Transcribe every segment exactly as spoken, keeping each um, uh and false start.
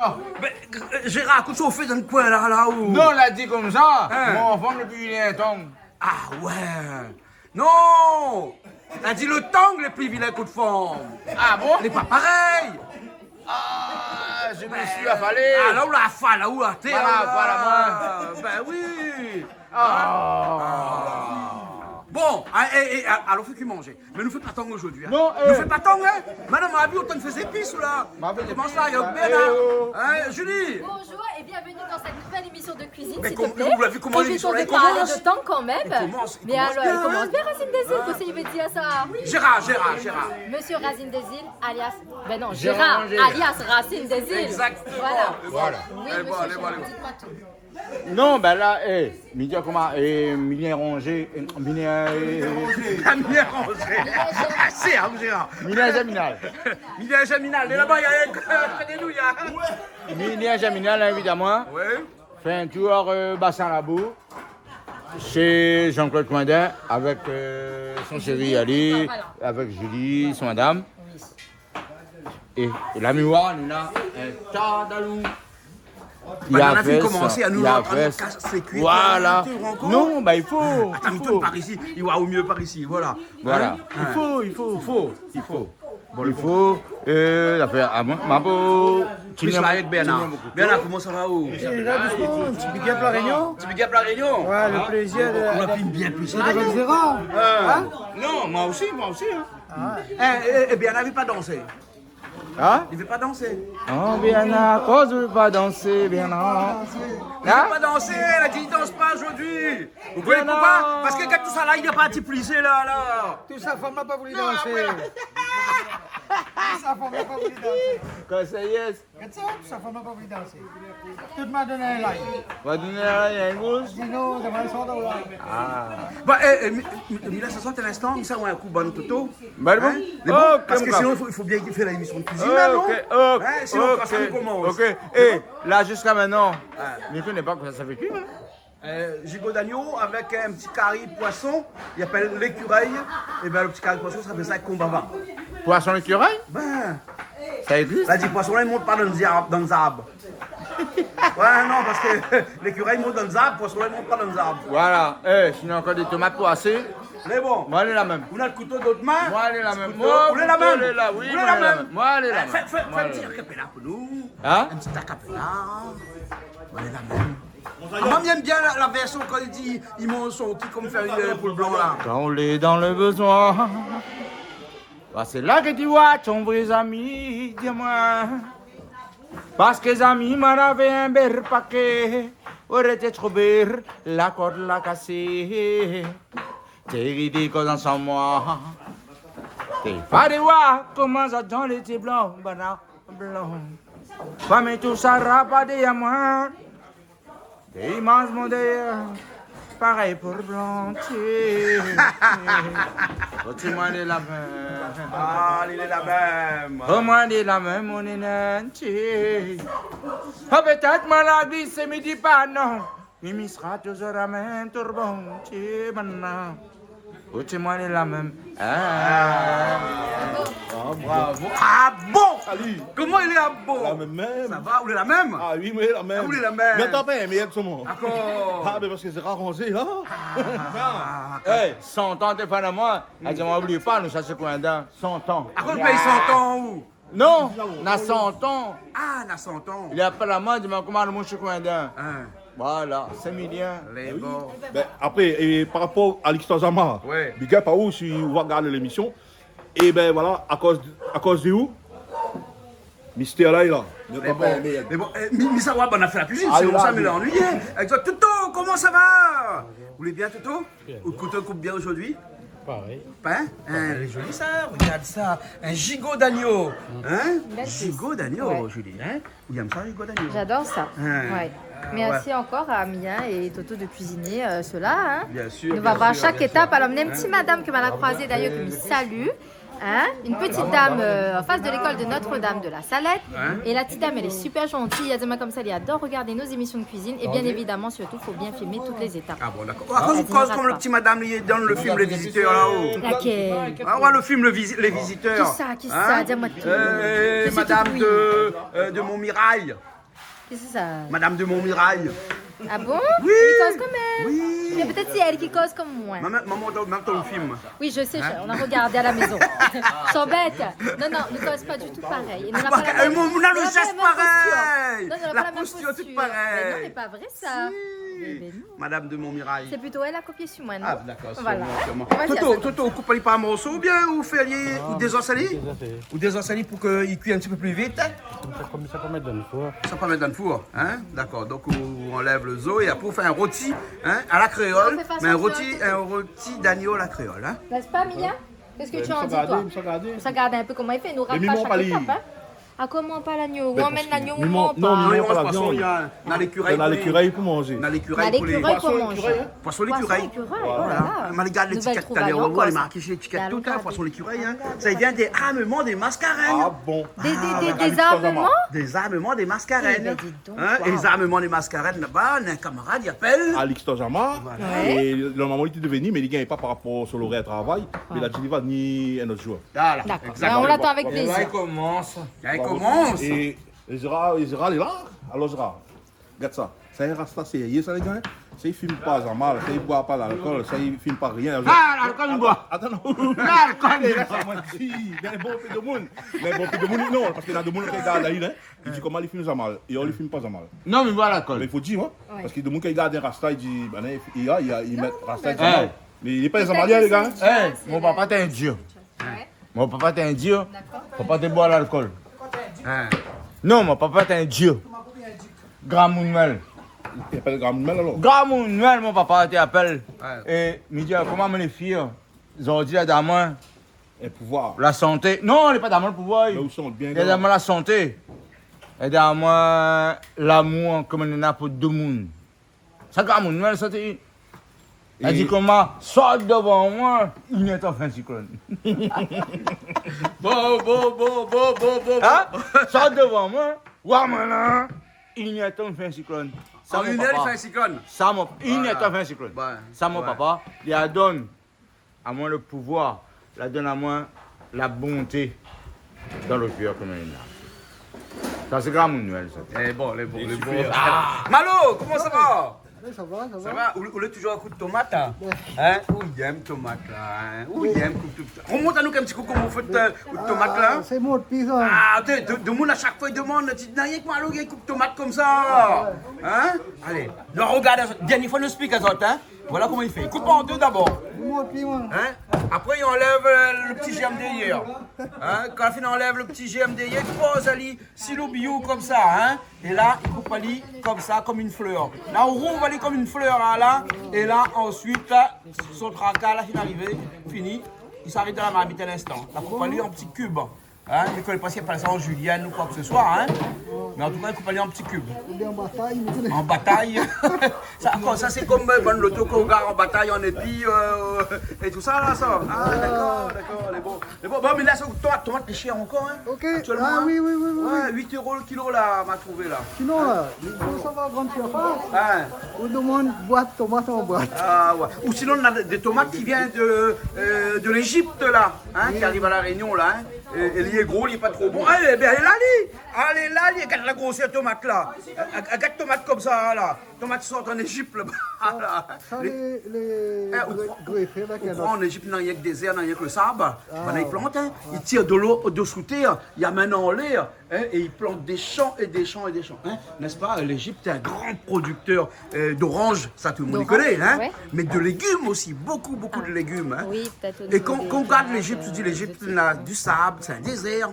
Ah. Mé, euh, Gérard, kosa ou fé dann koin la, la, ou ? Non, la di konmsa, hein, mon anfan lé pi vilin tang. Ah ouais. Non. La di lo tang lé pi vilin kout fanm. Ah bon ? Lé pa parèy. Ah, je me suis affalé. Ah, la ou la afalé, la ou la té, voilà, la. Voilà, moi. Ben oui. Ah. Bon, ah, é, é, ah, alon fé ki manzé. Mé nou fé pa tang zordi, hein. Non, nou fé pa tang, hein. Madam, ma vi otan fé zépis, la. Ma vi zépis, la. Koman sa, Bernard ? Eh oh. Hein, Julie ? Bonjour et bienvenue dans cette nouvelle émission de cuisine, s'il te plaît. Mé kom-, ou la vi koman lémisyon la i komans ? Évitons de parler de tang quand même. I komans, i komans bien, hein. Mais alors, i komans bien, Racine des Îles, kosa i vé dir sa ? Gérard, Gérard, Gérard. Monsieur Racine des Îles, alias, ben non, Gérard, alias Racine des Îles. Exactement. Voilà. Voilà. Oui, monsieur Gérard, dites-moi tout. Non, ben la, eh, mi di koman, eh, mi lien ranzé, eh, mi lien, eh, mi lien ranzé. Sé, hein, Gérard. Mi lien zèminal. Mi lien zèminal. Lé laba, néna in, euh, koté nou, néna. Mi lien zèminal, évidaman. Ouais. Fé in tour, euh, Basin Labou, shé Jean-Claude Coindin, avèk, euh, son shéri Ali, avèk Julie, son madam. É, é la mi oi, nou néna in ta dalou. Banna la fine komansé, nou lé antrin kas lé kui. Voilà. Non, ben, i fo, i fo. Atann, i tourn par isi, i oi mié par isi, voilà. Voilà. Hein ? I fo, i fo. I fo, i fo. Bon, i fo, euh, la fé, ah, bon, ma bo, Bernard, koman sa va, ou ? Eh, la, dousman, in ti big up La Réunion. Ti big up La Réunion. Ouais, le plaisir de, ou la fine bien plisé, de retrouver Gérard. Hein ? Non, moin osi, moin osi, hein. Ah. Eh, eh, eh, Bernard, li vé pa dansé. Hein ? Li vé pa dansé. Non, Bernard, akoz ou vé pa dansé, Bernard ? Li vé pa dansé, la di li dans pa zordi. Ou koné poukoué ? Parske kan tout sa la, li la parti plisé la, la. Tout sa fanm la pa voulu dansé. Tout sa fanm la pa voulu dansé. Kosa i lé ? Gard sa, tout sa fanm la pa voulu dansé. Tout ma donn in like. Ma donn in like, in gous. Sinon, sa va sort la. Ah. Bon, eh, eh, mi, mi, mi la, sa sort in instan, mi sa oir in kou bann toto. Hein ? Lé bon ? OK, parske sinon, i fo, i fo bien fé lémisyon de kuizine, la, non ? OK, OK. Hein ? Sinon, kan sa i komans. OK. Eh, la, ziska mintnan, mi koné pa kosa sa fé kui, hein. Euh, gigot d'agneau avèk in ti kari poison, i apèl lékirèy. É ben, lo ti kari poison, sa fé sa konbava. Poison lékirèy ? Ben. Sa i égzis ? La di poison la, i mont pa dann zab, dann zab. Ouais, non, parske lékirèy i mont dann zab, poison la, i mont pa dann zab. Voilà. Eh, sinon, ankor dé tomat pou asé. Mé bon. Moin lé la mèm. Ou néna lo kouto dan out min. Moin lé la mèm. Ou lé la mèm. Moin lé la mèm. Eh, fé, fé, fé in ti a cappella pou nou. Hein ? In ti a cappella. Moin lé la mèm. Ah, moin, mi èm bien la, la vèrsion kan li di, i mont son ki konm fèr, euh, pou lo blan, la. Kan ou lé dan lo bezoin, ben, sé la ke ti oi ton vré zami, di amoin. Parske zami, moin lavé in bèl pakèt, ou lété tro bèl, la kord la kasé. Té ri, té koz ansanm moin. Té pa di oir koman sa dan lété blan, bana. Blan. Fami, tout sa rapardé amoin. Té i manz mon dèyèr, parèy pou blan, té. Oté moin lé la mèm. Ah, li lé la mèm. Oh, moin lé la mèm, mon néna, té. Oh, pétèt moin la glisé, mi di pa non. Mi, mi sra touzour la mèm, tour bon, té, bana. Oté moin lé la mèm. Ah. Ah, bravo. Ah bon ? Salut. Koman i lé, ah bon ? La mèm, mèm. Sa va, ou lé la mèm ? Ah oui, moin lé la mèm. Ah, ou lé la mèm. Mé atann, pa in mèyèr ke son moman. Dakor. Ah, mé parske sé raranzé, hein ? Ah. Eh, san tan, té fan amoin. La di amoin, oubli pa, nou sa sé koin dan san tan. Akoz ou pèy san tan, ou ? Non, na san tan. Ah, na san tan. Li apèl amoin, di amoin, koman, mon shé koin dan. Hein. Voilà, sé milien. Lé bon. Ben, apré, é par rapor a Alix Tazama, ouais, big up a ou si ou va gard lémisyon. É ben voilà, akoz, akoz de ou, mistèr la lé la. Mé bon, mé bon, eh, mi, mi sa oir bann afèr la kuizine, ah, sinon sa mi lé annuiyé. Exact. Toto, koman sa va ? Ou lé bien, Toto ? Bien. Ou koup, ou koup bien zordi ? Parèy. Hein ? Parèy. Hein, lé zoli sa, regard sa. In gigot d'agneau. Hein ? Bèl pis. Gigot d'agneau, ouais, Julie, hein ? Ou yèm sa, gigot d'agneau ? J'adore ça. Hein. Ouais. Ah, merci encore à Mia et Toto de cuisiner, euh, cela, hein. Bien sûr, bien sûr, bien sûr. Nou va voir shak étap. Alor, néna in ti madam ke ma la kroizé, d'ailleurs, ke mi salu. Hein ? Une petite dame, euh, en face de l'école de Notre-Dame de la Salette. Hein ? Et la petite dame, elle est super gentille. Èl i di amoin konmsa, èl i ador regard nos émissions de cuisine. Et bien évidemment, surtout, faut bien filmer toutes les étapes. Ah bon, d'accord. Akoz ou koz konm la ti madam li lé dan le film Les Visiteurs là-haut. Laquelle ? Ah, ouais, le film Le Visi-, Les Visiteurs. Kisa, kisa ? Hein ? Di amoin tout. Euh, madame de, euh, de Montmirail. Kisa sa ? Madame de Montmirail. Ah bon ? Oui. Èl i koz konm èl. Oui. Mé pétèt sé èl ki koz konm moin. Maman, maman, dans, dans ton film. Oui, je sais, on a regardé à la maison. Ils sont bêtes. Non, non, nou koz pa ditou parèy. É nou na pa la mèm, nou na pa la mèm posture. Non, nou na pa la mèm posture. La posture, tout parèy. Mé non, lé pa vré sa. Si. Mé non. Madame de Montmirail. Sé plito èl la kopié su moin, non ? Ah, d'accord, sûrement, sûrement. Voilà. Toto, Toto, ou koup ali par morso oubien ou fé ali, ou dézos ali ? Dézos ali. Ou dézos ali pou ke li kui in ti pé pli vit, hein ? Konmsa, konmsa, pa mèt dan le four. Sa pa mèt dan le four, hein ? D'accord. Donc, on enlève le zo et après, on fait un rôti, hein, à la créole, mais un rôti, un rôti d'agneau à la créole, hein ? N'est-ce pas, Mia ? Qu'est-ce que tu en dis, toi ? Sa gard, sa gard. Sa gard in pé koman i fé, nou rat pa shak étap, hein ? Ah, koman pa lagno ? Ou amèn lagno, ou amèn pa. Non, non, pa la viann. Na lékirèy pou manzé. Na lékirèy pou manzé. Poisson lékirèy. Poisson lékirèy, oh là là. Nouvelle trouvaille encore, ça. Allez, regarde l'étiquette, t'as les revois, les marqués sur l'étiquette, tout, hein, poisson lékirèy, hein. Ça vient des armements des mascareines. Ah bon ? Des, des, des, des armements ? Des armements des mascareines. Eh ben, dis donc, waouh. Hein, é les armements des mascareines, là-bas, na in kamarad, i apèl Alix Tajama. Voilà. Ouais. É normalman, li té devé ni, mé li gingn pa par rapor son lorèr travay. Mé la di li va ni in ot zour. Voilà, exactement. D'accord. Ben, on l'attend avec plaisir. Là, il commence. Là, il commence. É, é Gérard, é Gérard lé la. Alor, Gérard, gard sa. Sa in rasta sérié, sa, lé gars, hein. Sa i fim pa zamal, sa i boi pa lalkol, sa i fim pa rien. Ah, lalkol, mi boi. Atann, non. Lalkol, mi boi. Lé la, sa, moin, mi di, lé bon pé domoun. Lé bon pé domoun, non, parske na domoun ki gard ali, hein. Li di koman li fim zamal. É li fim pa zamal. Non, mé voilà, lalkol. Mé i fo dir, hein. Ouais. Parske domoun ki gard in rasta, li di, ben, i, i, i mèt rasta, li di non. Mé li lé pa zamalien, lé gars, hein. Eh, mon papa té in dié. Ouais. Mon papa té in dié. D'accord. Papa té boi lalkol. Hein. Non, mon papa té in dié. Gramoun Nwèl. I apèl Gramoun Nwèl, alor ? Gramoun Nwèl, mon papa té apèl. Ouais. É mi di, koman mi lé fièr. Zordi, la dan amoin. In pouvoir. La santé. Non, lé pa dan amoin le pouvoir. Mé ou sant bien, la dan amoin la santé. La dan amoin lamour koman néna pou domoun. Sa Gramoun Nwèl, sa té. La di koman, sort dovan moin, inètan fin siklone. Bon, bon, bon. Hein ? Sort dovan moin, wa moin la, inètan fin siklone. Sa, mon papa. Inètan fin siklone. Sa, mon papa, li la donn amoin le pouvoir, la donn amoin la bonté dan le kèr koman néna. Sa sé Gramoun Nwèl, sa. Eh, bon, lé bon, lé bon. Super. Ah. Malo, koman sa va ? Oui, sa va, sa va. Sa va ? Ou, ou lé toujour a koup tomat, hein ? Ouais. Hein ? Ou i èm tomat la, hein ? Ou i èm koup tomat. Remont anou in ti kou koman ou fé out, euh, out tomat la. Ah, sé mon pizan. Ah, té, de, domoun a shak foi i demann, i di, na rienk Malo i koup tomat konmsa. Ouais, ouais. Hein ? Alé, nou regard, dernié foi nou ésplik azot, hein ? Voilà koman i fé. I koup an dé dabor. Mon pizan. Hein ? Apré, i anlèv, euh, le ti jèrm dèrièr. Hein ? Kan li fini anlèv le ti jèrm dèrièr, i poz ali si lo biyo konmsa, hein ? É la, i koup ali konmsa, konm in flèr. La, ou rouv ali konm in flèr, la, la. É la, ansuit, son traka la fine arivé, fini. I sort dan la marmit in instan. La, koup ali an ti kib. Hein, mi koné pa si i apèl sa an julienne ou koi ke se soi, hein. Mé an tou ka, i koup ali an ti kib. Oubien an batay, mi koné pa. An batay. Sa, ankor, sa, sé konm, euh, bann loto ke ou gingn an batay, an épi, euh, é tousa la, sa. Ah, dakor, dakor, lé bon. Mé bon, bon, mé la, sa, tomat, tomat lé shèr ankor, hein. Ok. Aktièlman, hein. Ah oui, oui, oui, oui. Ouais, uit éro le kilo la, ma trouvé la. Sinon, la, i fo sava gran sirfas. Hein. Ou demann boit tomat an boit. Ah ouais. Ou sinon, na dé, dé tomat ki vien de, euh, de l'Égypte la, hein, ki ariv La Rényon la, hein. É, é li lé gro, li lé pa tro bon. Alé, bin, alé la, li. Alé la, li. Gard la grosèr tomat la. Ah, ah, gard tomat konmsa la. Tomat i sort an Égypte laba. La. Sa, lé, lé, eh, ou gré-, pran, grefé avèk in lot. Ou pran an Égypte, na rienk dézèr, na rienk le sab. Ah, ouais. Banna i plant, hein. Ouais. I tir de lo dosou tèr, i amèn anlèr, hein, é i plant dé shan é dé shan é dé shan, hein. N'est-ce pas ? L'Égypte est un grand producteur, euh, d'oranges, ça tout le monde y connaît, hein. D'oranges, ouais. Mais de légumes aussi, beaucoup, beaucoup de légumes, hein. Ah. Oui, peut-être au niveau des oranges, euh, aux étagères. Et quand, quand on regarde l'Égypte, on dit l'Égypte, on a du sable, c'est un désert.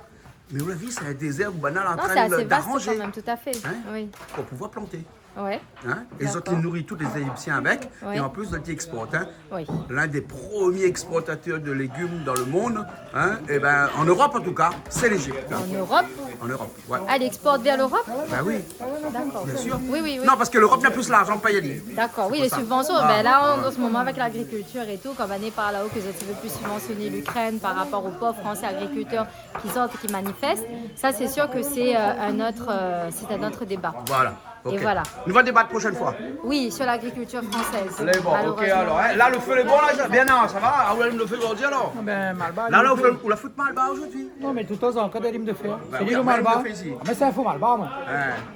Mais on l'a vu, c'est un désert où banna lé antrin d'aranger. Non, c'est assez vaste quand même, tout à fait. Hein ? Oui. Pour pouvoir planter. Ouais. Hein ? D'accord. Et zot i nouri tout lé Égyptiens avèk. Ouais. Et en plus, zot i export, hein. Oui. L'un des premiers exportateurs de légumes dans le monde, hein, eh ben, en Europe en tout cas, c'est l'Égypte. En Europe ? En Europe, ouais. Ah, i export vèr l'Europe ? Ben oui. D'accord. Bien sûr. Oui, oui, oui. Non, parce que l'Europe n'a plus l'argent pour payer les... D'accord, oui, les subventions. C'est pour ça. Voilà. Ben là, en, en ce moment, avec l'agriculture et tout, kan banna i parl laò ke zot i vé pli subvensioné l'Ukraine par rapor o pov fransé agrikiltèr ki sort, ki manifèst, sa sé sir ke sé, euh, un autre, euh, c'est un autre débat. Voilà. Et voilà. OK. Nou va débat la prochaine fois. Oui, sur l'agriculture française, malheureusement. Alé, bon, OK, alor, hein. La, lo fé lé bon, la, bien, non, sa va ? Ah, ou alim lo fé zordi, alor ? Non, ben, malbar, la, ou la fout malbar zordi. Non, mé tout tan zan ankor dé lim de fé. Ben oui, sé li lo malbar. Mé sé in fo malbar, moin.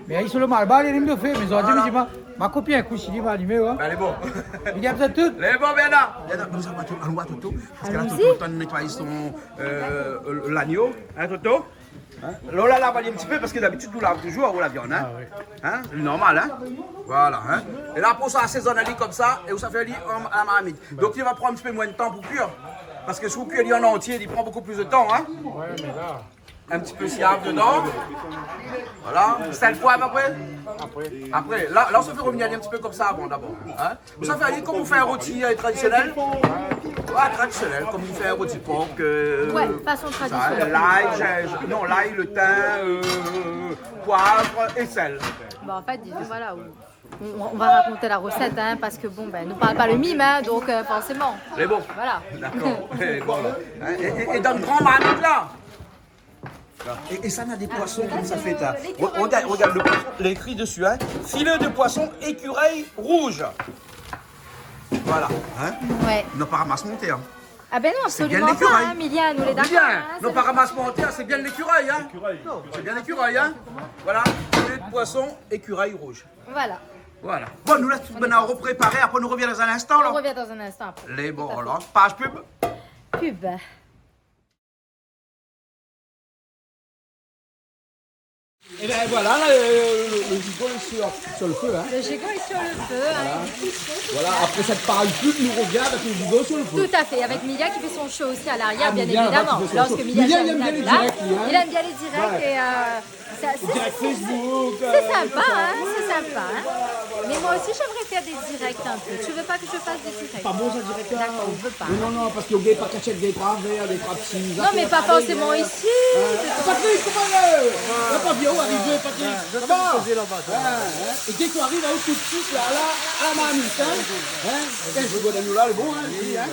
Mé li, sé lo malbar, li alim de fé. Mé zordi, mi di, ma, ma kopin, in kou, si li va alimé, ouais. Ben, lé bon. Li di, a tout. Lé bon, bien, la. Bien, la, nou sa va tout, alon oir Toto. Parce que là, Toto lé antrin de nettoyer son, euh, l'agneau. Hein, Toto ? Hein ? Là, ou la lav ali in ti pé, parce que d'habitude, ou lav toujours, ou, la viann, hein ? Ah oui. Hein ? Sé normal, hein ? Voilà, hein ? É la, apré sa, ou asézone ali konmsa, é ou sa fé ali an, a la marmit. Donk, i va pran in ti pé moin de tan pou kuir. Parce que si ou kui ali an antié, i pran beaucoup plus de temps, hein ? Ouais, mé la... In ti pé siav dedan. Voilà. Sèl, poiv apré ? Apré. Apré. La, la, ou sa fé revenir ali in ti pé konmsa avan, dabor. Hein ? Ou sa fé ali konm ou fé in roti, euh, tradisionèl. Ouais, tradisionèl, konm ou fé in roti por, euh, ouais, fason tradisionèl. Sa, lay, zinzanm, non, lay, le tin, euh, poiv é sèl. Bon, en fait, disons, voilà, on, on, on va raconter la recette, hein, parce que, bon, ben, nou parl pa le mim, hein, donc, euh, forcément. Lé bon. Voilà. D'accord. É bon, la. Hein, é, é, é dan gran marmit la. É, é sa, na dé poison konmsa fé, hein. Re-, regard, regard lo poison, lé ékri desi, hein. Filet de poisson écureuil rouge. Voilà, hein. Ouais. Nou la pa ramas monté, hein. Ah ben non, absolument pas, hein, Milia, nou lé dakor, hein, Milia, nou la pa ramas monté, hein, sé bien lékirèy, hein. Sé bien lékirèy, hein. Voilà, filet de poisson écureuil rouge. Voilà. Voilà. Bon, nou lès tout, ben, reprépar, apré nou revien dan in instan, la. On revient dans un instant après. Tout à fait. Lé bon, alor. Page pub. Pub. Eh ben voilà, là, euh, le, le gigot est sur, sur le feu, hein. Le gigot est sur le feu, hein, il cuit chaud, tout ça. Voilà, après cette page pub, nous revient avec le gigot sur le feu. Tout à fait, avec Milia qui fait son show aussi à l'arrière, bien évidemment. Ah, Milia, là, qui fait son show. Lorsque Milia, il aime bien les directs, lui, hein. Il aime bien les directs et, euh, ça, c'est, c'est, c'est sympa, hein, c'est sympa, hein. Mais moi aussi, j'aimerais faire des directs un peu. Tu veux pas que je fasse des directs ? Pa bon, sa, dirèk la. D'accord, on veut pas. Non, non, non, parske ou gingn pa kashèt, gingn pa vèr, gingn pa pti. Non, mais pas forcément ici, de toute façon. Patrick, koman i lé ? La pa bien ou arivé, Patrick ? Ouais, sa va ? Hein, hein. É dèk ou ariv, ou tout suit la, la, a la marmit, hein ? Hein ? Tiens, je vois nous là, le bon, hein, lui, hein ?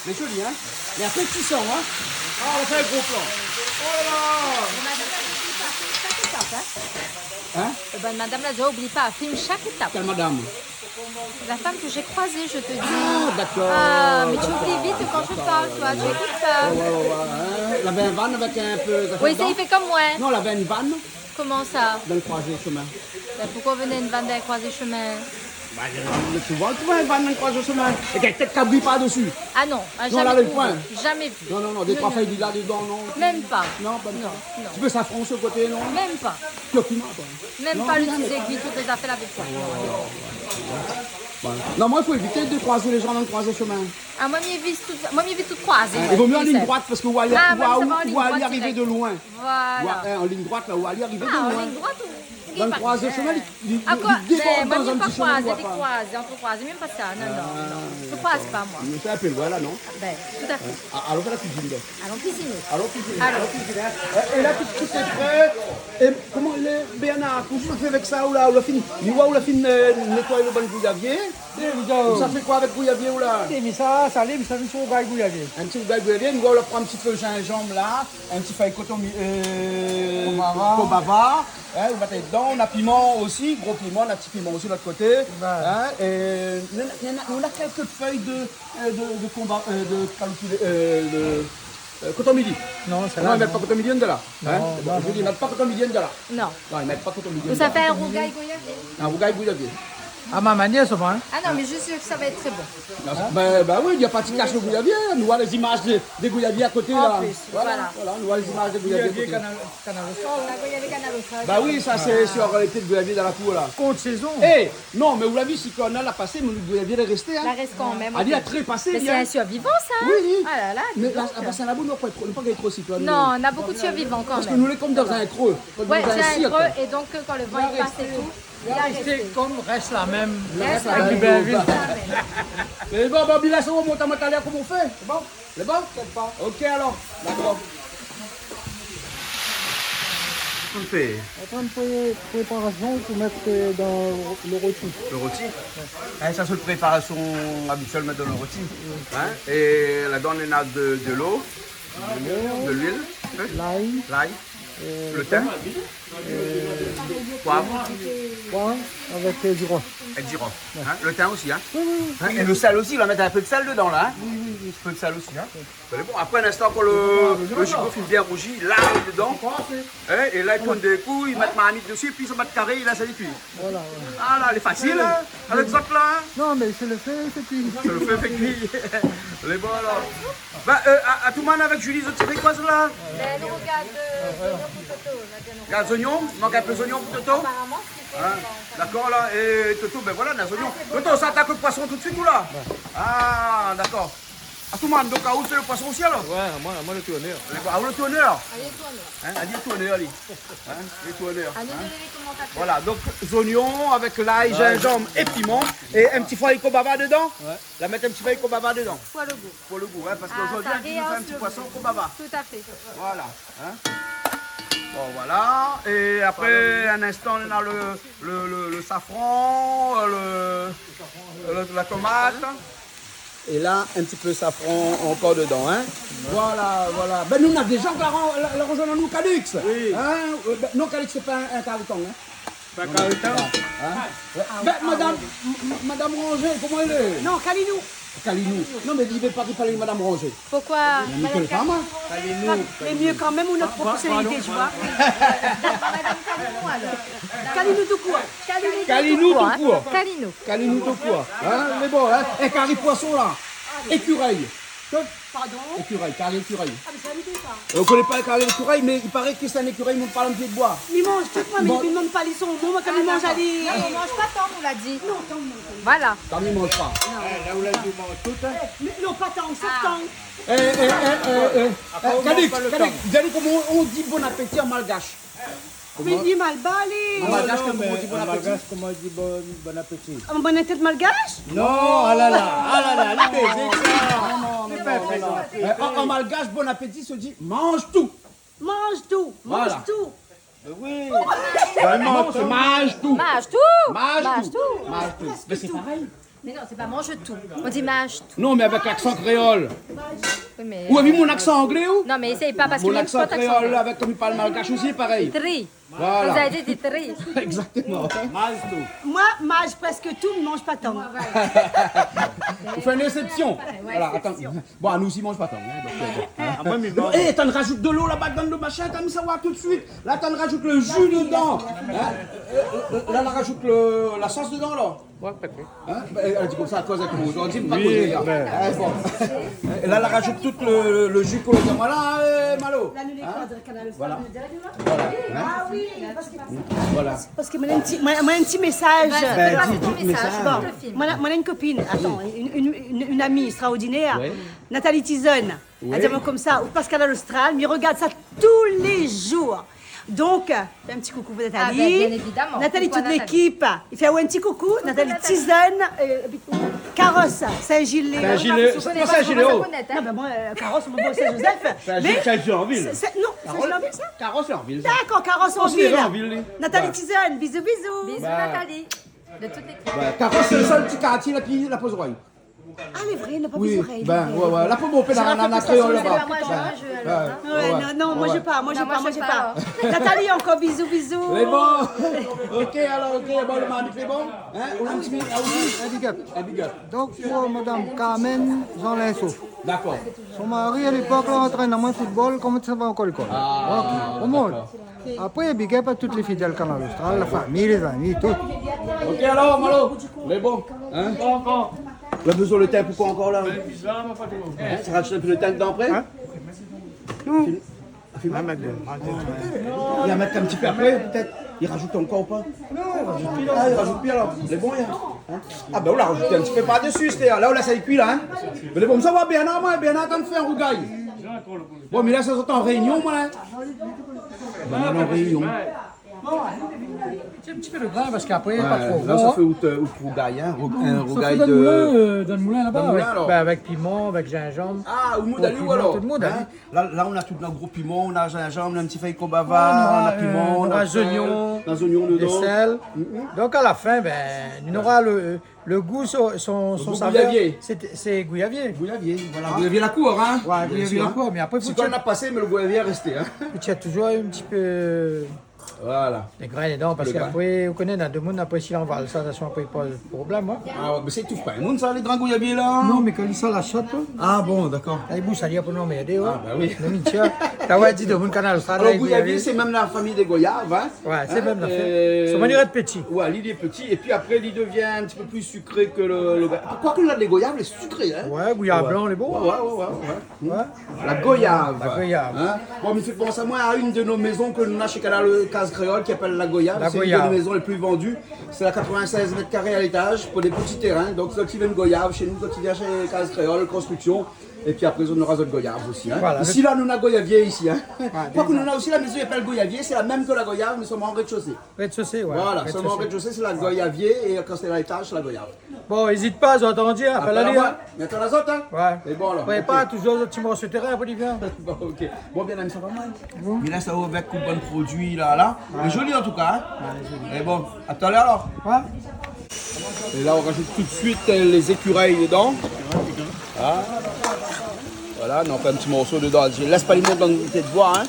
Lé zoli, hein ? Mé apré, ti san, hein ? Ah, on va faire un gros plan. Oh là là ! Hein ? Eh ben, madame la di, oubli pa, film chaque étape. Quelle madame ? La femme que j'ai croisée, je te dis. Ah, d'accord, d'accord, d'accord. Ah, mais tu oublies vite quand je parle, toi, tu écoutes pas. Ouais, ouais, ouais, hein. Lavé in vann avèk in pé, sa fé dedan ? Oui, ça, il fait comme moi. Non, lavé in vann. Comment ça ? Dan le croisé shomin. Ben, pourquoi vous venez une vanne dans le croisé chemin ? Bah, je, je, tu vois, tu vois, in vann dan le croisé shomin. É kèk tèt kabri par desi. Ah non, ah, non, jamais trouvé, jamais vu. Non, non, non, dé troi fèy lila dedan, non ? Même pas. Non, pas du tout. Non, non. Ti pé safran su le koté, non ? Même pas. Kurkuma, koi. Même pas le petit aiguille, toutes les affaires avec toi. Non, non, non. Voilà. Non, moin, i fo évité de croiser les gens dans le croisé chemin. Ah, moin, mi évit tout, moin, mi évit tout croisé, ouais. I vo mié an lign droit parske ou va alé, ou va alé arivé de loin. Ah, moin, ça va en ligne droite direct. Voilà. Ouais, hein, an lign droit la, ou va alé arivé de loin. Ah, an lign droit, ou... Dan le croisé shomin, li, li, li débord dan in ti shomin, ou voi pa. Ah, koi ? Ben, moin, mi pa croize, mi pa croize, même pas ça, non, non, non. Ah. Je croise pas, moi. Mé sé in pé loin la, non ? Ben, tout à fait. Ah, alon fé la kuizine, donk. Allons cuisiner. Alon kuizine, alon kuizine, hein. Euh, é la, tout, tout lé pré. É koman i lé, Bernard, kosa ou fé avèk sa, ou la, ou la fine, mi voi ou la fine, euh, nétoy le bann gouyavié. Ou sa fé koi avèk gouyavié ou la ? Té, mi sa salé, mi sa fé in ti rougay gouyavié. In ti rougay gouyavié, nou va pran in ti pé zinzanm la, in ti fèy koton mi-, euh, konbava. Konbava, hein, ou va mèt dedan, na piman osi, gro piman, na ti piman osi lot koté. Ouais. Hein, é nou na, nou na, nou na kèk fèy de, euh, de, de konba-, euh, de kaloupilé, euh, de Euh, koton mili. Non, sa va, non. Non, i mèt pa koton mili dedan la. Non, non, non. Hein ? Je dis, i mèt pa koton mili dedan la. Non. Non, i mèt pa koton mili dedan la. Sa i fé in rougay gouyavié. In rougay gouyavié. À ma manière, ça va, hein ? Ah non, mais je suis sûr que ça va être très bon. Non, ben, ben oui, i na pa ti kash le gouyavié, hein. Nou voi lé zimaz de, de gouyavié a koté la. En plus, voilà. Voilà, voilà, nou voi lé zimaz de gouyavié a koté. Gouyavié Canal, Canal Austral. Gouyavié Canal Austral. Bah oui, sa sé sur, euh, lé pié de gouyavié dan la kour la. Kont sézon. Eh, Non, mé ou la vi, siklone la, la pasé, mé lo gouyavié la rèsté, hein. La rès kan mèm, OK. Ah, li la trépasé, li, hein. Mé sé in survivan, sa, hein. Oui, oui. Ah la la, di donk. Mé la, a Basin Labou, nou la pa, nou la pa gingn tro siklone, nou. Non, na bonpé de survivan kan mèm. Parske nou lé konm dan in kré, konm dan in sirk. Ouais, sé in kré, é donk, kan le van i pas é tout, li la rèsté. Li la rèsté konm rès la mèm. Rès la mèm. Avèk di bèvil. Mé bon, bon, Bilas, ou mont amoin talèr, koman ou fé ? Sé bon ? Lé bon ? T'inquiète pas. OK, alor. Dakor. Fé. Apré, nou fé préparasion pou mèt, euh, dan lo roti. Lo roti ? Hein, sa sé la préparasion abitièl, mèt dan lo roti. Oui. Hein ? É ladan, néna de, de lo, de luil, hein ? Lay. Lay. Euh, lo tin. Euh, poiv. Poiv avèk, euh, zirof. Avèk zirof. Ouais. Hein ? Lo tin osi, hein ? Oui, oui, oui. Hein ? É lo sèl osi, va mèt in pé de sèl dedan la, hein ? Oui, oui, oui. In pé de sèl osi, hein ? Bon, apré, in instan, kan lo, lo zigo fine bien rouzi, lay dedan. Hein, é la, i tourn dé kou, i mèt marmit dési, épi i mèt karé, i lès ali kui. Voilà, voilà. Ah la, lé fasil, hein, avèk zot la, hein. Non, mé sé lo fé i fé kui. Sé lo fé i fé kui. Lé bon, alor. Bin, euh, a, Atoumane avèk Julie, zot i fé koi, sa la ? Bin, nou rogard, euh, zoignon pou Toto, la, bien. Rogard zoignon, mank in pé zoignon pou Toto. Aparaman, sé... Hein ? Dakor, la, é Toto, bin voilà, na zoignon. Ah, sé bon. Toto, sa atak lo poison tout suit, ou la ? Ouais. Ah, dakor. Atoumane, donk, aou sé lo poison osi, alor ? Ouais, moin, moin lo tournèr. Lé bon, aou lo tournèr ? Alé, tournèr. Hein, alé, tournèr, alé. Hein, alé, tournèr. Alé, hein. Voilà, donk, zoignon avèk lay, zinzanm é piman. É in ti foi zariko bava dedan. Ouais. La mèt in ti foi zariko bava dedan. Pou lo gou. Pou lo gou, hein, parske zordi, nou fé in ti poison zariko bava. Tout à fait. Voilà, hein. Bon, voilà. É apré, in instan, nou na lo, lo, lo, lo safran, euh, lo, lo, la tomat. É la, in ti pé safran ankor dedan, hein. Voilà, voilà. Bin, nou na dé zan la, la, la rozoinn anou, Calix. Oui. Hein ? Euh, bin, non, Calix, sé pa in, in kari tang, hein. Pa kari tang. Hein ? Ah, bin, madam, m-, m-, madam Rangé, koman i lé ? Non, Kalinou. Kalinou. Non, mé li vé pa ki parl madam Rangé. Pourquoi ? Mé mi koné pa, moin. Kalinou. Mé myé kan mèm, nout proporsionalité, tu vois. Madam Kalinou, alor. Kalinou tout kour. Kalinou tout kour, hein. Kalinou. Kalinou tout kour. Hein, mé bon, hein, é kari poison, la. Ékirèy. Pardon ? Ékirèy, kari ékirèy. Ah, mé sa, mi koné pa. Euh, ou koné pa lo kari ékirèy, mé i paré ke sé in ékirèy i mont par lo pié d'boi. Mi manz tout, moin, mé mi manz pa lison. Moin, kan mi manz, alé. Ah, dakor. Non, mi manz pa tang, ou la di. Non, tang, non, tang. Voilà. Tang, mi manz pa. Non. Eh, la, ou la di, ou manz tout, hein. Eh, mé non, pa tang, sof tang. Eh, eh, eh, eh, eh. Calix, Calix, di anou koman i di bon appétit an malgash ? Koman ? Mé li lé mal balé. An malgash, non, non, koman i di bon appétit ? An malgash, koman i di bon, bon appétit ? An bon tèt malgash ? Non, ah la la, ah la la, li pèz sa. Non, non, non, non, non. Li pèz sa. Eh, an, an malgash, bon appétit, sa i di manz tout. Manz tout, manz tout. Voilà. Mé oui. Manz tout. Manz tout. Manz tout. Manz tout. Mé sé parèy. Mé non, sé pa manz tout. On dit mâche tout. Non, mé avèk laksan kréol. Oui, mé, euh... Ou la vi mon aksan anglé, ou ? Non, mé éséy pa, parske... Mon aksan kréol, avèk, konm i parl malgash osi, parèy. Tri. Voilà. Vous avez dit tri. Exactement. Manz tout. Moin, manz prèsk tout, mi manz pa tang. Ou fé in ésépsion. Ouais, voilà, ésépsion. Atann. Bon, anou osi, i manz pa tang, hein, donk, euh, bon, hein. Ah, moin, mi manz. Eh, atann, razout dolo laba, dann lo mashin, konmsa, ou oi tout suit. La, atann, razout lo ji dedan. Hein ? Euh, euh, la, la razout lo, la sos dedan, la. Ouais, pa de souci. Hein ? Bin, èl i di konmsa, akoz èl i koz, ou di pa kozé, la. Oui, bin. Eh, bon. É la, la razout tout lo, lo, lo ji ke la di amoin la, euh, Malo. Hein ? Voilà. Voilà. Hein ? Ah oui, parske... Voilà. Parske moin néna in ti, moin, moin, in ti mésaz. Vas-y, fais passer ton message. Bon, le film. Moin néna, moin néna in kopine, atann, in, in, in, in ami ékstraordinèr, Nathalie Tizonne. Oui. Èl i di amoin konmsa, ou Pascal Austral, mi rogard sa tou lé zour. Donk, fé in ti koukou pou Nathalie. Ah, bin, bien évidemment. Nathalie, toute l'équipe. Coucou à Nathalie. I fé aou in ti koukou. Coucou Nathalie. Nathalie Tizonne, euh, Carros, Saint-Gilles-les-Hauts. Saint-Gilles-les-Hauts. Ou koné pa, ou koné pa. Non, bin moin, euh, Carros, moin, moin, sé Joseph. Saint-Gilles, Saint-Gilles-en-Ville. Mé sé, sé, non, Saint-Gilles-en-Ville, sa ? Carros, sé an vil, sa. D'accord, Carros, sé an vil. Considéré en ville, oui. Nathalie Tizonne, bisous, bisous. Bisous, Nathalie. De toute l'équipe. Voilà. Carros, sé lo sèl ti kartié la, pi la poz zorèy. Ah, lé vré, na pa bézoin zorèy, lé vré. Oui, bin, ouais, ouais. La poz mon pé la, la, la kréol laba. Bin, ouais, ouais. Ouais, non, non, moin, mi manz pa, moin, mi manz pa, moin, mi manz pa, moin. Nathalie, ankor bizou, bizou. Lé bon. Ok, alor, ok, bon, lo marmit lé bon. Hein, ou la in ti mi-, ah oui, in big up. In big up. Donk, pou madam Carmen Jean Linceau. D'accord. Son mari, a lépok la, i antrèn amoin football, koman sa va ankor lékol. Ah, d'accord. Apré, big up à tout lé fidèl Kanal Austral, la fami, lé zami, tout. Ok, alor, Malo, lé bon, hein ? Ou la bezoin lo tin pou koi ankor, la ? Hein, sa razout in pé lo tin dedan apré ? Hein ? Non. Fini. Fini. Ah, mèt dedan. I mèt in ti pé apré, pétèt. I razout ankor ou pa ? Ah, i razout pi, alor. Lé bon, hein ? Ah, bin, ou la razout in ti pé par desi, sétadir, la, ou lès ali kui, la, hein ? Mé lé bon, sa va, Bernard, moin, Bernard, atann, fé in rougay. Bon, mé la, sa i sort an réinion, moin, hein. Bon, moin, an réinion. In ti pé de grin, parske apré, pa tro gro, in. Ouais, la, sa fé out, out rougay, in, rou-, in rougay de... Sa fé dan le moulin, euh, dan le moulin laba, avèk, bin, avèk piman, avèk zinzanm. Dan le moulin, alor. Ah, ou moud ali ou alor ? Bon, piman, tout le monde, in. La, la, nou na tout, nou na gro piman, nou na zinzanm, nou na in ti fèy konbava, nou na piman, nou na sèl, nou na zoignon dedan. Ouais, nou nora, euh, nou nora zoignon, de sèl. Mm, mm. Donk, a la fin, bin, nou nora le, le gou, son, son, son savèr, sé, sé gouyavié. Gouyavié, voilà. Gouyavié la kour, in ? Bien sûr, in. Ouais, gouyavié la kour, mé apré, fo... Siklone la pasé, mé le gouyavié lé resté, in. Fo tir touzour in ti pé, euh, voilà, de grin dedan, parske apré, ou koné, na demoun, apré, si li aval sa, sa, apré, i poz problèm, in. Ah ouais, mé sa i touf pa in moun, sa, le grin gouyavié la ? Non, mé kan li sa la shot, in. Ah bon, dakor. Sa i boush, sa i di, apré, non, mé adé, ouais. Ah, ba oui. Non, mé tiens, sa, ouais, di demoun Kanal Austral, la, gouyavié. Alor, gouyavié, sé mèm la famiy dé goyav, in. Ouais, sé mèm la fèy. Euh, son manièr d'èt pti. Ouais, li lé pti, épi apré, li devien in ti pé pli sikré ke le, le ga-, koiké la, le goyav lé sikré, in. Ouais, gouyav blan, lé bon. Ouais, ouais, ouais, ouais, ouais. Ouais. La Goyave. La Goyave. In ? Bon, mé i fé pans amoin a inn de nout mézon ke nou na shé Kanal, euh, Kaz Kréol, ki apèl La Goyave. La Goyave. Sé inn de nout mézon lé pli vandé. Sé a quatre-vingt-seize mèt karé a létaz pou dé pti térin. Donk, zot i vien goyav shé nou, zot i vien shé Kaz Kréol Konstriksion. Épi apré, zot nora zot goyav osi, in. Voilà. Isi la, nou na goyavié isi, in. Ouais, déza. Koiké nou na osi la mézon i apèl Goyavié, sé la mèm ke La Goyave, mé solman an rédshosé. Rédshosé, ouais. Voilà, solman an rédshosé, sé La Goyavié, é kan sé a létaz, sé La Goyave. Bon, ézit pa, zot i antann dir, apèl ali, in. Mé atann azot, in. Ouais. É bon, alor, ok. Prépar touzour zot ti morso térin, apré li vien. Bon, ok. Bon, bien, sa va, moin. Bon. Mé la, sa va avèk tout bann produi la, la. Ouais. Lé zoli, an tou ka, in. Ouais, lé zoli. É bon, a talèr, alor. Ouais. É la, nou razout tout de suit, euh, lé zékirèy dedan. Ah. Voilà, nou fé in ti morso dedan. Mi lès pa li mont dan out boi, in.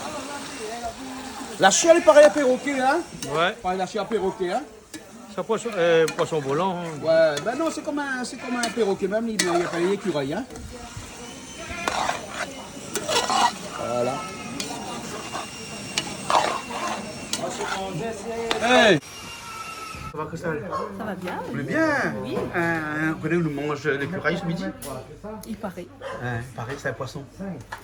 La shèr, i paré, in pérokè, in. Ouais. Paré la shèr pérokè, in. Sa poison, euh, poison volan, in. Ouais, bin non, sé konm in, sé konm in pérokè mèm, li, li apèl lékirèy, in. Voilà. Hey ! Sa va, Christelle ? Sa va bien. Ou lé bien ? Oui. Euh, ou koné, nou manz lékirèy se midi. I paré. In, i paré, sé in poison.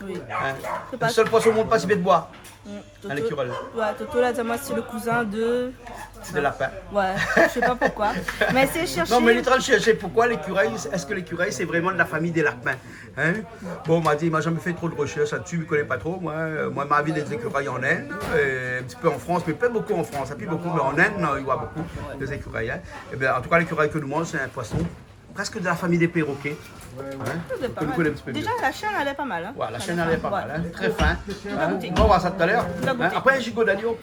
Oui. In. Sé pa le sèl poison i mont pa si pié d'boi. Mm. Toto, lékirèy. Ouais, Toto la di amoin sé le kouzin de... De lapin. Ouais, mi koné pa poukoi. Mé sé shèrshé. Non, mé li lé antrin de shèrshé poukoi lékirèy, èske lékirèy sé vréman de la famiy dé lapin, in ? Bon, ma di, ma zamé fé tro de reshèrsh la-dsi, mi koné pa tro, moin. Euh, moin, ma vi dé zékirèy an Inde, euh, in ti pé an Frans, mé pa bonpé an Frans, in, pi bonpé, mé an Inde, non, i voi bonpé dé zékirèy, in. Ébin, an tou ka, lékirèy ke nou manz, sé in poison prèsk de la famiy dé pérokè. Ouais, ouais. In ? Lé pa mal. Ke nou koné in ti pé mié. Déza, la shèn, èl lé pa mal, in. Ouais, la shèn, èl lé pa mal, in. Trè fin. Ou va gouté. In ? Nou va voir sa talèr. Nou va gouté. In ? Apré, zigo d'agno.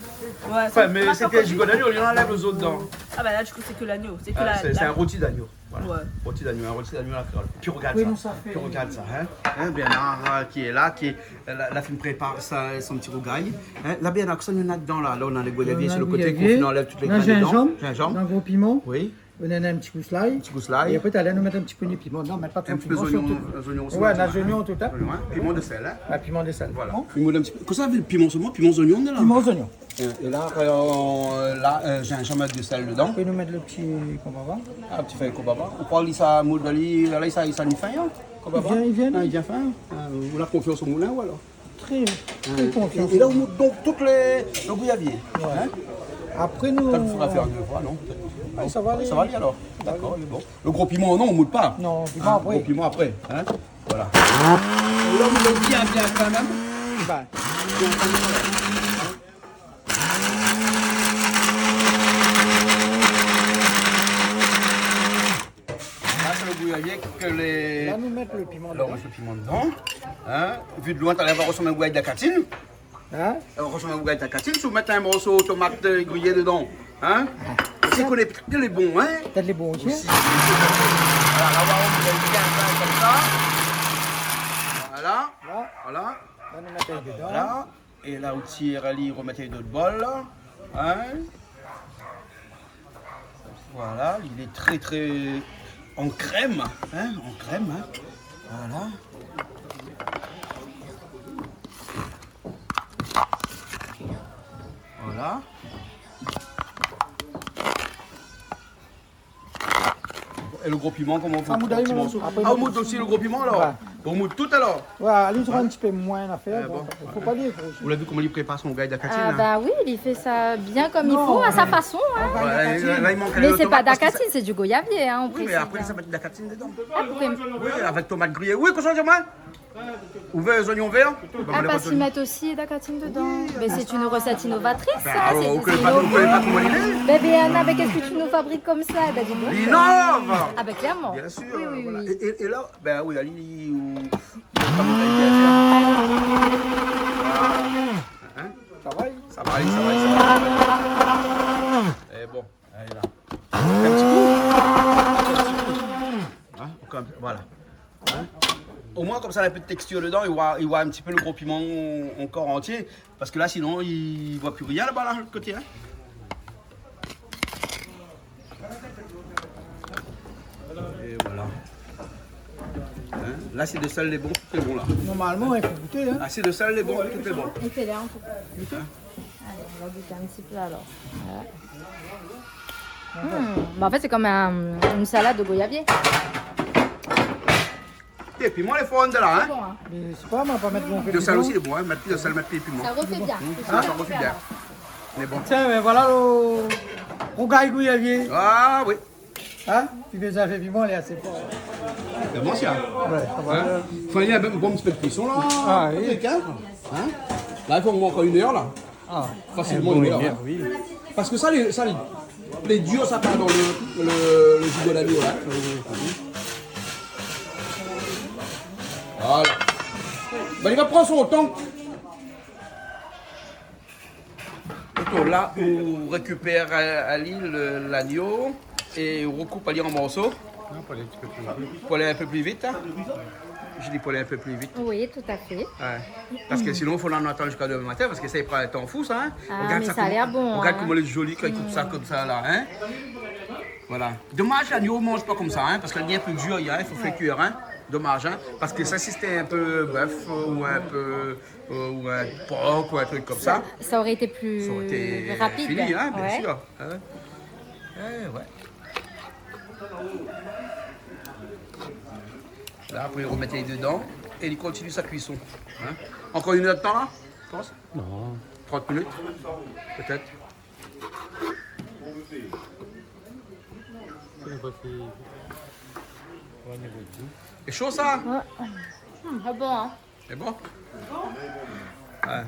Ouais, sa, mé sété zigo d'agno, li anlèv lo zo dedan. Ah, ba la, di kou, sé ke lagno. Sé ke la, sé in roti d'agno. Voilà. Ouais. Roti d'agno, in roti d'agno a la kréol. Pi rogard sa. Pi rogard sa, in. In, Bernard, euh, ki lé la, ki, euh, la, la fine prépar sa, son ti rougay. In, la, Bernard, kosa nou néna dedan la ? La, nou na lé goyavié su le koté, ke nou anlèv tout lé grin dedan. Nou na zinzanm. Zinzanm. Nou na gro piman. Oui. Nou na in ti gous lay. In ti gous lay. É apré, talèr, nou mèt in ti pé de piman dedan, mé pa tro piman, sirtou. In ti pé zoignon, zoignon osi. Ouais, nou na zoignon, tout, in. Zoignon, in. Piman de sèl, in. Ouais, piman de sèl. Voilà. Bon. Piman in ti pé. Kosa, piman solman, piman zoignon la ? Piman zoignon. É, é la, euh, la, euh, zinzanm avèk de sèl dedan. Apré, nou mèt le ti konbava. Ah, ti fèy konbava. Ou kroi li sa moud ali, la, li sa, li sa ni fin, in ? Konbava. I vien, i vien. Ah, i vien fin. Ah, ou na konfians o moulin, ou alor ? Trè, trè konfians. É, é la, ou mèt donk tout lé, le gouyavié, in ? Ouais. Apré, nou... Sa, nou fé in dé foi, non ? Ouais, sa va alé. Sa va alé, alor. Dakor, lé bon. Le gro piman, non, ou mèt pa. Non, piman apré. Gro piman apré, in ? Voilà. É la, ou mèt bien, bien fin mèm. Bin. La, sé le gouyavié ke lé... La, nou mèt le piman dedan. La, nou mèt le piman dedan. In ? Vi de loin, talèr, sa va rosanm in rougay d'akatine. In ? Sa va rosanm in rougay d'akatine, si ou mèt in morso tomat, euh, griyé dedan. In ? Ah. Sé ke lé, pétèt ke lé bon, in ? Pétèt lé bon osi. Osi. Voilà, la, ou va bien, bien, konmsa. Voilà. La. Voilà. La, nou mèt ali dedan. Voilà. É la, ou tir ali, ou romèt ali dan le bol, la. In ? Voilà, li lé trè, trè an krèm, in, an krèm, in. Voilà. Voilà. É le gro piman, koman ou fé ? Sa moud ali, ti morso. Apré, ah, ou mèt osi le gro piman, alor ? Ouais. Bon, ou mèt tout, alor ? Ouais, ali, i sra in ti pé moin a fèr, fo pa li gro. Ou la vi koman li prépar son rougay d'akatine, in ? Ah, ba oui, li fé sa bien konm i fo, a sa fason, in. Non, mé... Ouais, la, la, la, i mank in tomat parske sa... Mé sé pa d'akatine, sé du goyavié, in, an prinsip, in. Oui, mé apré, li sa mèt d'akatine dedan. Ah, poukoi ? Oui, avèk tomat griyé. Oui, kosa ou di amoin ? Ou vé zoignon vèr ? Ah, parské i mèt osi la katine dedan. Oui, mé sé in resèt inovatris, sa. Bin alor, sé ou koné pa, ou koné pa koman i lé. Bébé Anna, mé kosa ou fabrik konmsa ? Bin, di donk. Li inov. Ah, bin, klèrman. Biensir, oui, oui, voilà. É, é, é la, bin oui, ali, ou, ou, koman i fé ? Hein ? Sa va, sa va, sa va. É bon. Alé la. In ti kou. In ti kou. Hein, ankor in pé, voilà. Hein ? Omoin, konmsa, na in pé de tèkstir dedan, i voi, i voi in ti pé lo gro piman ankor antié. Parské la, sinon, i voi pi rien laba, la, lot koté, hein. É voilà. Hein ? L'asièt de sèl lé bon, tout lé bon, la. Normalman, i fo gouté, hein. L'asièt de sèl lé bon, tout lé bon. É sé la, an tou ka. Gouté. Alé, nou va gouté in ti pé alor. Voilà. Hmm, bin, an fèt, sé konm in, in salad de goyavié. É piman lé for la, hein ? Bon, hein. Mé sé pa, ma pa mèt mon... Lo sèl osi lé bon, hein. Mèt pi lo sèl, mèt pi piman. Sa i rofé bien. Hmm. Ah, sa i rofé bien. Mé bon. Tiens, mé voilà lo rougay goyavié. Ah oui. Hein ? Pi mé zafèr piman, lé asé for. Lé bon, sa. Ouais, sa va. Hein ? Fo alé in bon ti pé de kuison, la. Ah oui. Avèk, hein ? Hein ? La, i fo ankor in èr, la. Ah. Fasilman, in bon, in èr, oui. Parské sa lé, sa lé, lé dir, sa, pa dan lo, lo, lo ji de lagno, la. Voilà. Bin, li va pran son tan. Donk la, ou rékipèr, euh, ali, lo, lagno é ou rokoup ali an morso. Non, pou alé in ti pé pli vit. Pou alé in pé pli vit, hein ? Mi di pou alé in pé pli vit. Oui, tout à fait. Ouais. Parské sinon, fo atann ziska domin matin, parské sa i pran in tan fou, sa, hein. Ah, mé sa la lèr bon, hein. Regard koman lé zoli kan i koup sa konmsa, la, hein. Voilà. Domaz, lagno, i manz pa konmsa, hein, parské li lé in pé dir, hein, i fo fé kuir, hein. Domaz, hein, parské sa, si sété in pé bèf, euh, ou in pé euh, ou in por, ou in trik konmsa. Ça, ça aurait été plus rapide. Ça aurait été fini, hein, biensir, hein. Eh, ouais. La, apré, i romèt dedan é i kontinié son kuison. Hein ? Ankor in èr de tan, la, ou pans ? Non. Trant minit, pétèt. Lé sho, sa ? Ouais. Hmm, lé bon, hein ? Lé bon ? Ouais.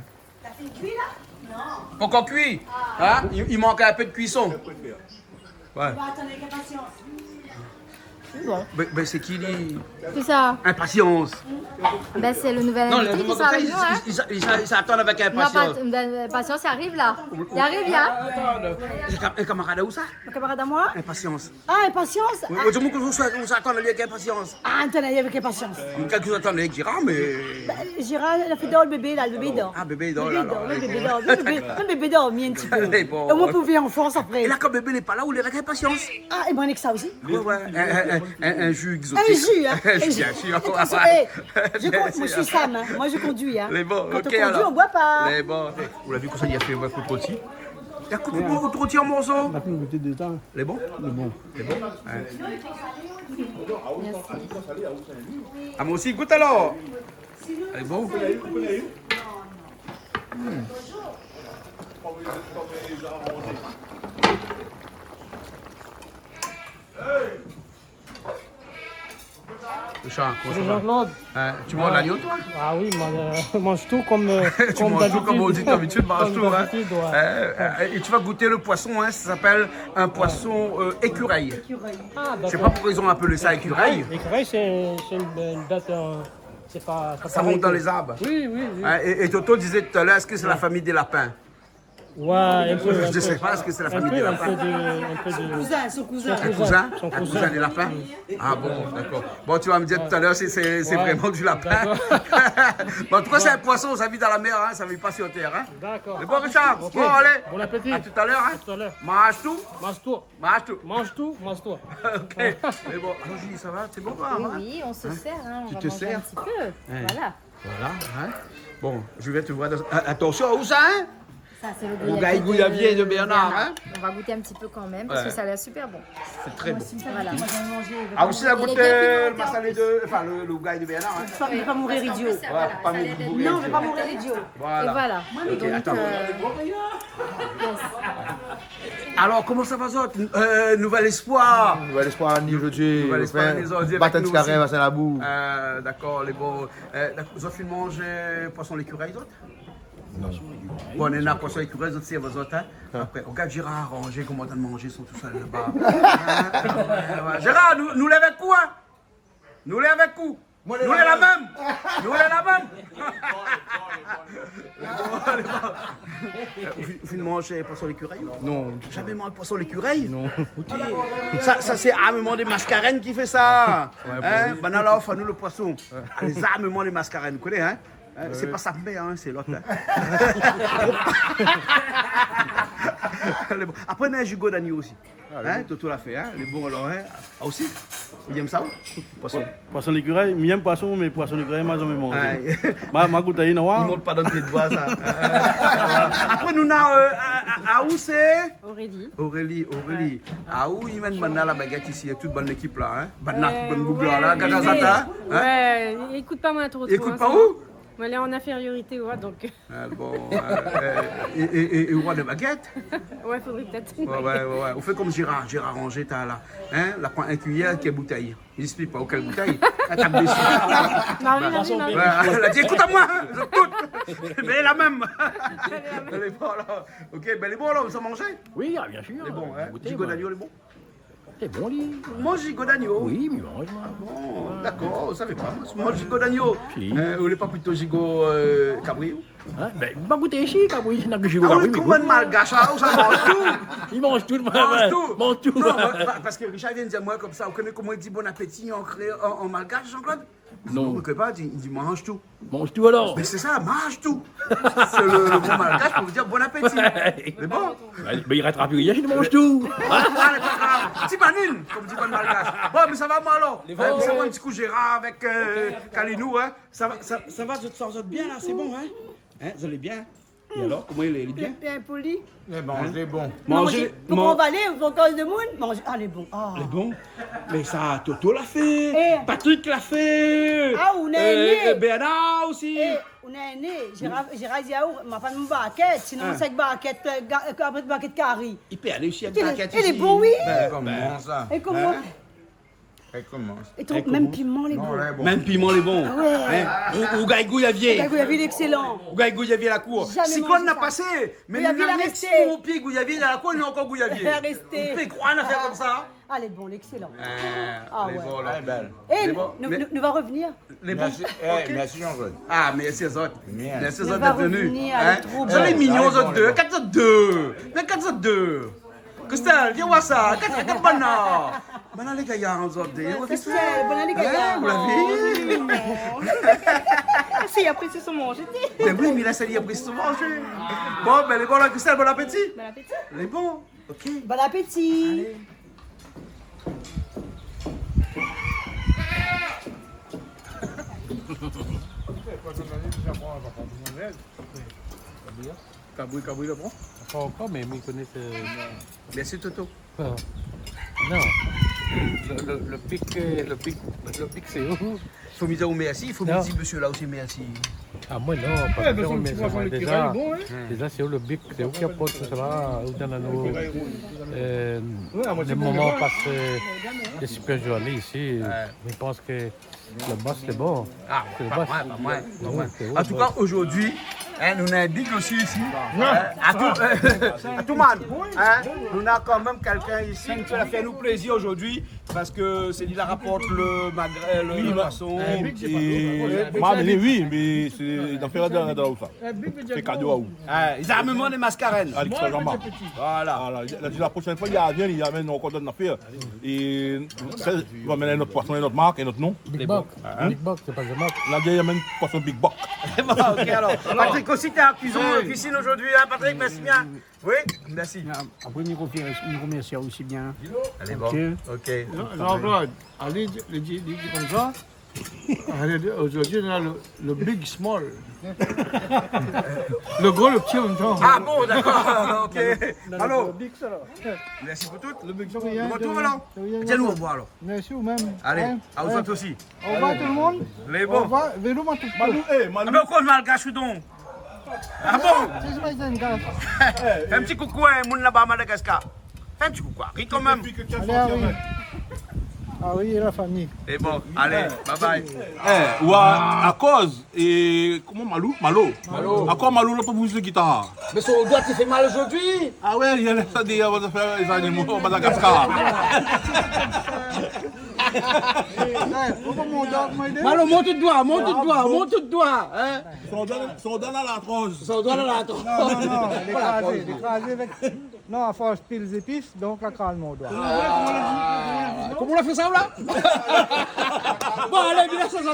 Pankor kui ? Hein ? I, i mank in pé de kuison. Ouais. Lé bon. Bin, bin, sé ki, li ? Kisa ? Inpasians. Bin, sé lo nouvèl invité ki sa ariv, hein ? Non, li, li, li, li atann avèk inpasians. Non, pa, bin, inpasians, sa ariv, la. Li ariv, hein ? Atann, é kam-, é kamarad aou, sa ? Mon kamarad amoin ? Inpasians. Ah, inpasians ? Oui, ah. Ou di amoin ke ou sa, ou sa atann ali avèk inpasians. Ah, atann ali avèk inpasians. Kèlk'soz atann ali avèk Gérard, mé... Bin, Gérard, la fé dor lo bébé, la, lo bébé i dor. Ah, bébé i dor, la, alor, lé bon. Lo bébé i dor, lo bébé i dor, mé lo bébé i dor, mi, in ti pé. Lé bon, ok. É moin, pou vni an fors apré. É la, kan bébé lé pa la, ou lé avèk inpasians. Ah, é bin, avèk sa osi. Ouais, ouais, in, in, in, in, in ji égzotik. In ji, hein. In ji, biensir. Attention, eh, je con-, moi, je suis Sam, hein. Moi, je conduis, hein. Lé bon, ok, alor. Quand on conduit, on boit pas. Lé bon. Ou la vi koman li la fé, ouais, koup roti. Li la koup roti an morso. Ou la fé in ti gout dedan. Lé bon ? Lé bon. Lé bon ? Ouais. Merci. Ah, moin osi, gout alor. Lé bon ? Hmm. Richard, koman sa va ? Bonjour Jean-Claude. Hein, tu manges l'agneau, toi ? Ah oui, moi, euh, je mange tout comme, euh, comme d'habitude. Tu manges tout comme d'habitude, manges tout, hein. Comme d'habitude, ouais. Hein, euh, et tu vas goûter le poisson, hein, ça s'appelle un poisson, euh, écureuil. Ah, d'accord. Je sais pas pourquoi ils ont appelé ça écureuil. Écureuil, c'est, c'est une, une bête, euh, c'est pas, c'est pas pareil que... Ça monte dans les arbres. Oui, oui, oui. Hein, et, et Toto disait tout à l'heure, est-ce que c'est la famille des lapins ? Ouais, un peu, un peu. Je sais pas, est-ce que c'est la famille des lapins ? Un peu, un peu de, un peu de... Son cousin, son cousin. Un cousin ? Son cousin. Un cousin des lapins ? Mm. Ah bon, d'accord. Bon, tu vas me dire tout à l'heure si c'est, c'est vraiment du lapin. Ouais. D'accord. Bon, en tout cas, c'est un poisson, ça vit dans la mer, hein, ça vit pas sur terre, hein. D'accord. Lé bon, Richard. Ok. Bon, allez. Bon appétit. À tout à l'heure, hein. À tout à l'heure. Manz tout. Manz tout. Manz tout. Manz tout, manz tout. Ok. Mé bon, alor, Julie, sa va ? Sé bon, koi, hein ? Oui, oui, on se sert, hein, on va manger un petit peu. Tu te sers ? Ouais. Voilà. Voilà, hein. Bon, je viens te voir dans, a-, attention, ousa, hein ? Ça, c'est le goyavier de Bernard, hein. On va goûter un petit peu quand même, parce que ça a l'air super bon. Ouais. C'est très bon. Voilà. Ah, osi, la gout lo masalé de, enfin, le, le goyavier de Bernard, hein. Fo pa mourir idiot. Ouais, fo pa mourir idiot. Non, fo pa mourir idiot. Voilà. Et voilà. Ok, donc, attends. Euh, yes. Alor, koman sa va zot ? Euh, Nouvel Espoir. Nouvel Espoir, ni zordi. Nouvel Espoir, ni zordi avèk nou osi. Batann ti karé, Bassin Labou. Euh, dakor, lé bon. Euh, dakor, zot fine manz, euh, poison lékirèy, zot ? Non. Bon, néna poison lékirèy, zot sé, zot, hein. Ah. Apré, rogard Gérard Arrangé, koman i manz son tousèl laba. Hein ? Ouais, ouais. Gérard, nou, nou lé avèk ou, hein ? Nou lé avèk ou ? Nou lé la mèm. Nou lé la mèm. Ou fine, ou fine manz poison lékirèy ? Non. Zamé manz poison lékirèy ? Non. Sa, sa sé armement des mascareines ki fé sa. Ouais, bon. Hein ? Banna la ofèr anou lo poison. Ouais. Ah, les armements des mascareines, ou koné, hein ? Hein, sé pa sa mèr, hein, sé lot, hein. Lé bon. Apré, néna zigo dagno osi. Ah, lé bon. Hein, Toto la fé, hein, lé bon alor, hein. Ah, osi. Ou yèm sa, ou ? Poison. Poison lékirèy, mi yèm poison, mé poison lékirèy, ma zamé manzé. Ay. Ma, ma gout ali, non, hein ? I mont pa dann pié d'boi, sa. Apré, nou néna, euh, a, a, a, ou sé ? Aurélie. Aurélie, Aurélie. Ouais. Ah, ou i mèn banna la bagèt isi, tout bann lékip la, hein ? Banna, tout bann boug la, la, gagazata, hein ? Euh, oui, mais, ouais, écoute pas moi trop, trop, hein, ça va. Ékout pa ou ? Moin lé an infériorité, ouais, donk. Ah, bon, euh, euh, é, é, é, é ou na dé bagèt ? Ouais, fodré pétèt. Ouais, ouais, ouais, ouais. Ou fé konm Gérard, Gérard Arrangé, talèr la. Hein ? La pran in kuiyèr, kèl boutèy ? I ésplik pa ou kèl boutèy. La tap dési. Marvin, Marvin, Marvin. Ouais, la di, ékout amoin, zot tout. Mé la mèm. Lé bon, la. Ok, ben, lé bon, la, ou sa manzé ? Oui, ah, bien sûr. Lé bon, hein ? Goûté, zigo dagno, lé bon ? Lé bon, li. Manz zigo dagno ? Oui, mi manz, moin. Ah bon, dakor, mi savé pa, moin. Manz zigo dagno. Si. Euh, ou lé pa plito zigo, euh, kabri, ou ? Hein ? Ben, ma gout isi, kabri, na ke zigo kabri, mi gout. Ah oui, koman in Malgash, hein, ou sa manz tout. I manz tout, moin, manz tout. Manz tout. Non, pa, pa, parske Richard i vien dir amoin konmsa, ou koné koman i di bon appétit an kréol, an, an malgash, Jean-Claude ? Non. Ou koné pa, i di, i di manz tout. Manz tout alor. Mé sé sa, manz tout. Sé le, le mo malgash pou dir bon appétit. Lé bon ? Ben, ben, i ratrap arien, i manz tout. Ah, lé pa grav. Ti banine, konm di bann malgash. Bon, mé sa va, moin, alor. Lé bon. Hein, mi sa oir in ti kou Gérard avèk, euh, Kalinou, hein. Sa va, sa, sa va, zot i sort bien la, sé bon, hein ? Hein, zot lé bien ? É alor, koman i lé, lé bien ? Lé bien poli. Lé bon, hein ? Lé bon. Manzé, manzé, donk, man- ou va alé, ou va koz de moun, manzé, ah, lé bon. Ah. Lé bon. Mé sa, Toto la fé, Patrick la fé, ah, ou néna euh, euh, Bernard osi. Eh, ou néna, Gérard, Gérard i di, ah, ou, ma pa mon barkèt, sinon, hein, sé barkèt, euh, ga-, euh, apré barkèt kari. I pé alé osi avèk barkèt osi. Lé bon, oui. Ben, koman sa ? É koman ? Hein ? É koman ? É tro, mèm piman lé bon. Non, lé bon. Mèm piman lé bon. Ah ouais. Hein ? Ou, ou gay gouyavié. Gay gouyavié, lé ékselan. Ou gay gouyavié la kour. Zamé manzé sa. Siklone la pasé, mé gouyavié la résté. Mon pié gouyavié la kour, néna ankor gouyavié. La résté. Ou pé kroir in afèr konmsa ? Ah, lé bon, lé ékselan. Ah, lé bon, la. Lé bon. É nou, nou, nou va revenir. Lé bon. Mèrsi, eh, mèrsi, Jean-Claude. Ah, mèrsi azot. Mèrsi azot d'èt venu. Hein ? Zot lé mignon, zot dé. Kat zot dé. Mé kat zot dé. Christelle, vien voir sa. Gard, gard banna. Banna lé gayar, zot dé. Christelle, banna lé gayar. Hein, ou la vi ? Si, apré, sé son manzé. Ben oui, mé la, sa li apré son manzé. Bon, ben, lé bon, la, Christelle, bon appétit. Bon appétit. Lé bon, ok. Bon appétit. Allez. Kabri, kabri, la pran ? Pa ankor, mé mi koné sé... Mèrsi, Toto. Ah. Non. Le, le, le big, euh, le big, le big, sé ou ? Fo mi di aou mèrsi, fo mi di mésyé la osi mèrsi. Ah, moin, non, pa bezoin remèrsié, moin, déza, déza, sé ou le big, sé ou ki aport tout sa la, ou donn anou, euh, le moman pasé, euh, lé super journé isi. Ouais. Mi pans ke le boss, sé bon. Ah, pa moin, pa moin, pa moin. An tou ka, zordi, hein, nou néna in big osi isi. Hein, a tou, a tou moun, hein, nou néna kan mèm kèlkin isi ki la fé anou plézir zordi, parske sé li la raport le magret, le, le poison. Oui, moin, mé oui, mé sé dan fé la, dan, dan sa. Sé kado aou. Ah, les armements des mascareines. Alix Jean-Marc. Voilà. Voilà. La, la prochaine fois, li vien, li amèn ankor dot nafèr. É sa, li va amenn in not poison, in not mark, in not non. Big Buck. Hein ? Big Buck, sé pa Jean-Marc. La, li amèn poison Big Buck. Bon, ok, alor. Patrick osi, t'es en cuisine, cuisine aujourd'hui, hein, Patrick, mèrsi bien. Oui, mèrsi. Ah, apré, mi remèrsi, mi remèrsi osi bien. Allez, bon. Ok. Ok. Non, non, Claude, alé, li di, li di konmsa. Alé, zordi, nou néna le, le big small. Le gro, le pti an mèm tan. Ah bon, dakor, ok. Alor, le big, sa la. Mèrsi pou tout. Le big, sa la. Nou artrouv alor. Di anou orevoir alor. Mèrsi ou mèm. Alé, a zot osi. Orevoir tout le moun. Lé bon. Orevoir, vélou, moin tout. Manou, eh, Manou. Ah ben, akoz malgash ou donk ? Ah bon ? Sé pa malgash. Fé in ti koukou, hein, moun laba Madagascar. Fé in ti koukou Harry kan mèm. Alé, Harry. Harry é la fami. É bon, alé, bye bye. É, ou a, akoz, é, koman, Malo ? Malo. Malo. Akoz Malo la pa bouz gitar ? Mé son doi i fé mal zordi. Ah ouais, li la lès sa dèrièr, va fé lé zanimo Madagaskar. Malo, mont out doi, mont out doi, mont out doi, hein. Son doi, son doi la lartroz. Son doi la lartroz. Non, non, non, lé krazé, lé krazé avèk, non, a fors pil zépis, donk la kraz mon doi. Ah. Koman ou la fé sa, ou la ? Bon, alé, vien sa, sa.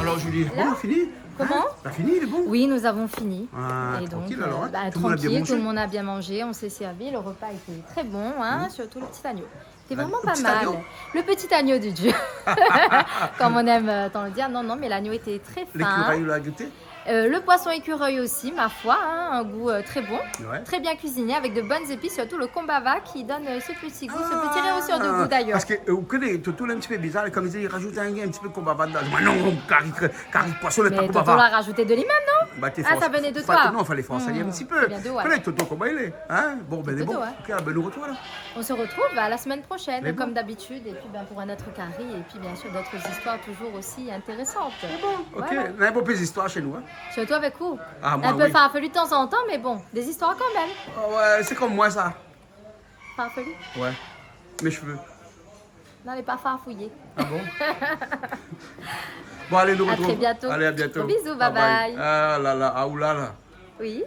Alors, Julie, bon, fini ? Hein ? Comment ? T'as fini, il est bon ? Oui, nous avons fini. Ah, tranquille, euh, alors, hein ? Tout le monde a bien mangé ? Tout le monde a bien mangé, on s'est servi. Le repas était très bon, hein, surtout le petit agneau. C'était vraiment pas mal. Le petit agneau ? Le petit agneau de Dieu. Comme on aime, euh, tant le dire. Non, non, mais l'agneau était très fin. L'écureuil, ou la goûté ? Euh, le poisson écureuil aussi, ma foi, hein, un goût, euh, très bon, très bien cuisiné, avec de bonnes épices, surtout le kombava qui donne, euh, ce petit goût, ce petit rehausseur de goût d'ailleurs. Ah, parske, euh, ou koné, Toto lé in ti pé bizar, konm li di, li rajout in, in ti pé kombava dedan. Moin, non, kari, kari poisson, mé pa kombava. Mé Toto la rajouté de li-mèm, non ? Bah, t'es fort. Ah, ça venait de toi. Non, falé fors ali in ti pé. Hmm, c'est bien de, ouais. Koné Toto koman li lé, hein ? Bon, ben, Toto, bon, ouais. Ok, ben, nou artrouv la. On se retrouve à la semaine prochaine, comme d'habitude, et puis, ben, pour un autre kari, et puis, bien sûr, d'autres histoires toujours aussi intéressantes. Lé bon, ok. Voilà. Néna bonpé zistoir shé nou, hein. Surtout avec vous. Ah, moin, oui. Un peu farfelu de temps en temps, mais bon, des histoires quand même. Ah ouais, sé konm moin, sa. Farfelu ? Ouais. Mes cheveux. Non, lé pa farfouillé. Ah bon ? Bon, alé, nou artrouv. À très bientôt. Alé, à bientôt. Gros bisous, bye bye. Bye bye. Ah la la, ah oulala. Oui.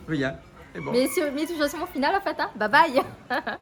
Rien. Sé bon. Mais sur, mais toujours sur mon final, en fait, hein. Bye bye.